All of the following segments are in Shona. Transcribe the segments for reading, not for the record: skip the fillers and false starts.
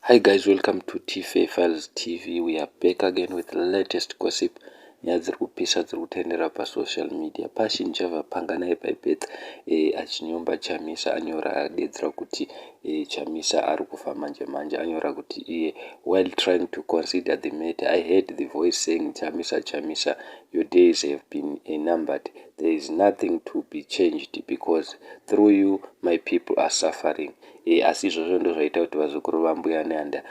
Hi guys, welcome to TFA Files TV. We are back again with the latest gossip. Nyaya dziri kupisa dziri kutenderera pasocial media. Passion Java Panganai by birth achinyomba Chamisa. Anyora adedzera kuti Chamisa ari kufa manje manje. Anyora kuti iye, "While trying to consider the matter, I heard the voice saying, 'Chamisa, Chamisa, your days have been numbered. There is nothing to be changed because through you my people are suffering.'" Asi izvozvo ndo zvaita kuti vazukuru vaMbuya Nehanda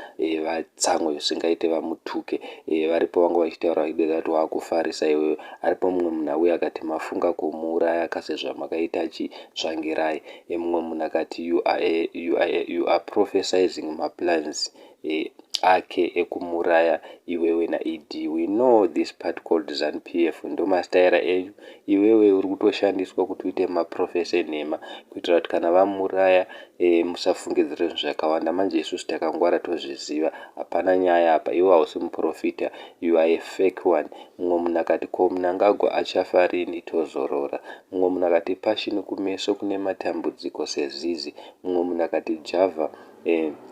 vatsamwe zvisingaite, vamutuke. Varipo vanga vachitaura vachidedza kuti waakufarisa iwewe. Aripo mumwe munhu auya akati mafunga kumuuraya kasezvamakaita chitsvangirai. Mumwe munhu akati, You are prophesizing maplans ake ekumuraya iwewe naED. We know this part called ZANU PF. Ndo masitaira enyu. Iwewe uri kutoshandiswa kuti uite maprophecy enhema kuitira kuti kana vamuraya musafungidzire zvinhu zvakawanda. Manje isusu takangwara, tozviziva. Hapana nyaya apa. Iwe hausi muprofita, you are a fake one." Mumwe munhu akati, "Ko Mnangagwa achafa rini tozorora?" Mumwe munhu akati, "Passion, kumeso kune matambudziko sezizi." Mumwe munhu akati, "Java,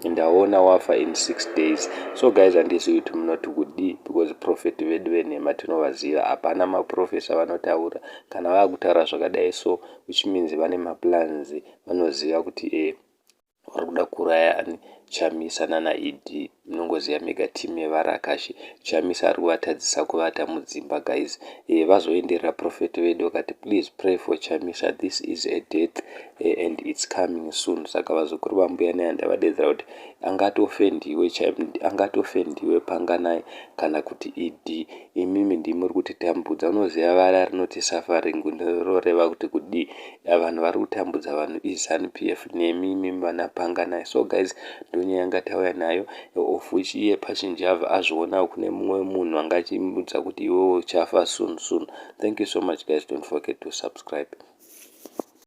ndaona wafa in 6 days." So guys, handizivi kuti munoti kudii, because prophet vedu venhema tinovaziva. Hapana maprofesa vanotaura kana vaakutaura zvakadai so, which means vane maplans. Vanoziva kuti vari kuda kuuraya ani? Chamisa nana ED. Munongoziva mega team yevarakashi. Chamisa ari kuvatadzisa kuvata mudzimba, guys. Vazoenderera prophet vedu vakati, "Please pray for Chamisa. This is a death and it's coming soon." Saka vazukuru vaMbuya Nehanda vadedzera kuti angatofendiwe, angatofendiwe Panganai kana kuti ED. Imimi ndimi muri kutitambudza. Unoziva vara rinoti suffering rinoreva kuti kudii? Vanhu vari kutambudza vanhu iZANU PF nemi imimi vana Panganai. So guys, ndonyaya yanga tauya nayo, of which iye Passion Java azvionawo kune mumwe munhu anga achimudza kuti iwewe uchafa soon soon. Thank you so much, guys. Don't forget to subscribe.